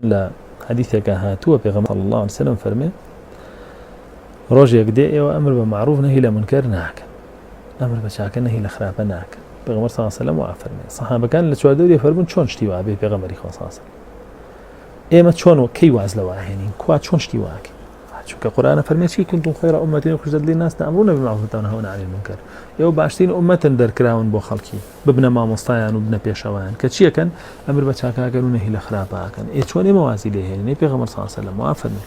لە حەدیثێکا هاتووە پێغەمبەر صلی اللە علیه وسلم فەرمێ ڕۆژێک دێ ئێوە ئەمر بە معروف نەهی لە منکەر ناکەن ئەمر بە چاکە نەهی لە خراپە ناکەن پێغەمبەر صلی اللە علیه وسلم وا فەرمێ سەحابەکان لە چواردەوری فەرموون چۆن شتی وا بێ پێغەمبەری خوا صلی اللە علیه وسلم ئێمە چۆن و کەی واز لەوە ئەهێنین کوا چۆن شتی واکەین چونکە قورآن فەرمێ چی کنتم خیر امة اخرجت للناس تأمرون بالمعروف وتنهون عن المنكر ئێوە باشترین ئومەتن دەرکراون بۆ خەڵکی ببنە مامۆستایان و بنە پێشەوایان کە چیەکەن ئەمر بە چاکاکەن و نەهی لە خراپەکەن ئێ چۆن ئێمە وازی لێ هێنین پێغەمبەر صلی الله علیه و سلم وا فەرمێ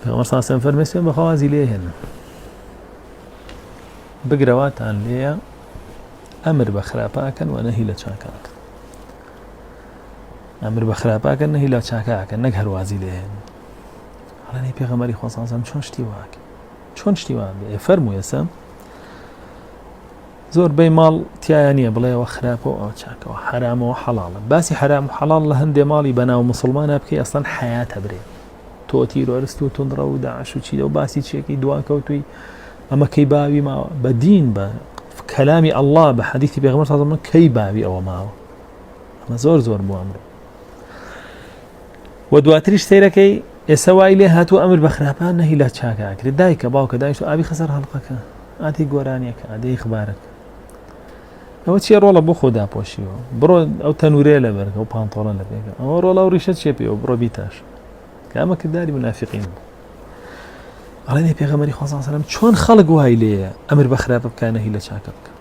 پێغەمبەر صلی الله علیه و سلم فەرمێ سوێن بەخوا وازی لێ هێنن بگرەواتان لێیە ئەمر بە خراپەکەن و نەهی لە چاکاکەن ئەمر بە خراپەکەن نەهی لە چاکاکەن نەک هەروازی لێ هێنن ئەڵێ پێغەمبەری خوا صلی الله علیه و سلم چۆن شتی واکە چۆن شتی وا بێ فەرموو ئێستا زۆر بەی ماڵ تایە نییە بڵێەوە خراپە و ئەوە چاکەوە حرامەوە حەڵاڵە باسی حرام و حەڵاڵ لە هەندێ ماڵی بەناو مسلمانە بکەی ئەسڵەن حیاتە برێ تۆ تیرۆرست و تونڕە و داعش و چیدە و باسی چیەکەی دواکەوتوی ئەمە کەی باوی ماوە بە دین بە کەلامی ئەله بە حەدیثی پێغەمبەر صلی الله کەی باوی ئەوە ماوە ئەمە زۆر زۆر بوو ئەمڕۆ و دواتریش سەیرەکەی ئێستا وای لێ هاتووە ئەمر بە خراپە نەهی لە چاکە ئەکرێت دایکە باوکە دایشت ئاوی خەسەر هەڵقەکە ئاتی گۆرانیەکە ئادەی خبارەکە ئەوە چیە ڕۆڵە بۆ خۆ داپۆشیەوە بڕۆ ئەو تەنورەیە لە بەرگە و پانتۆڵە لە پێگە ئەوە ڕۆڵە و ڕیشە چیە پێوە بڕۆ بیتاش کە ئەمە کرداری منافقین بوو ئەڵێ پێغەمبەری خوا صلی الله علیه و سلم چۆن خەڵک وای لێیە ئەمر بە خراپە بکە نەهی لە چاکە بکە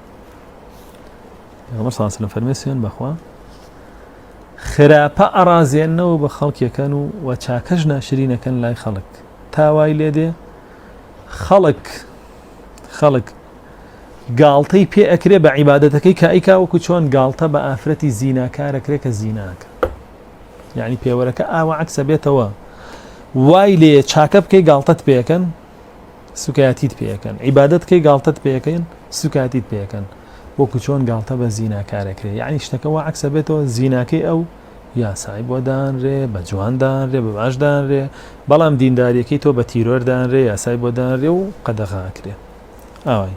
پێغەمبەر صلی الله علیه و سلم فەرمێ سوێن بەخوا خراپە ئەڕازێننەوە بە خەڵکیەکەن و وە چاکەش ناشرینەکەن لای خەڵک تا وای لێ دێ خەڵک خەڵک گاڵتەی پێ ئەکرێ بە عیبادەتەکەی کە ئەیکا وەکو چۆن گاڵتە بە ئافرەتی زیناکارەکرێ کە زیناکە یعنی پێوەرەکە ئاوا عکسە بێتەوە وای لێ چاکە بکەی گاڵتەت پێەکەن سوکایەتیت پێ ئەکەن عیبادەت کەی گاڵتەت پێ ئەکەن سوکایەتیت پێ ئەکەن وەکو چۆن گاڵتە بە زیناکارەکرێ یعنی شتەکە وا عەکسە بێتەوە زیناکەی ئەو یاسای بۆ دانرێ بە جوان دانرێ بە باش دانرێ بەڵام دینداریەکەی تۆ بە تیرۆر دانرێ یاسای بۆ دانرێ و قەدەغاکرێ ئاوای.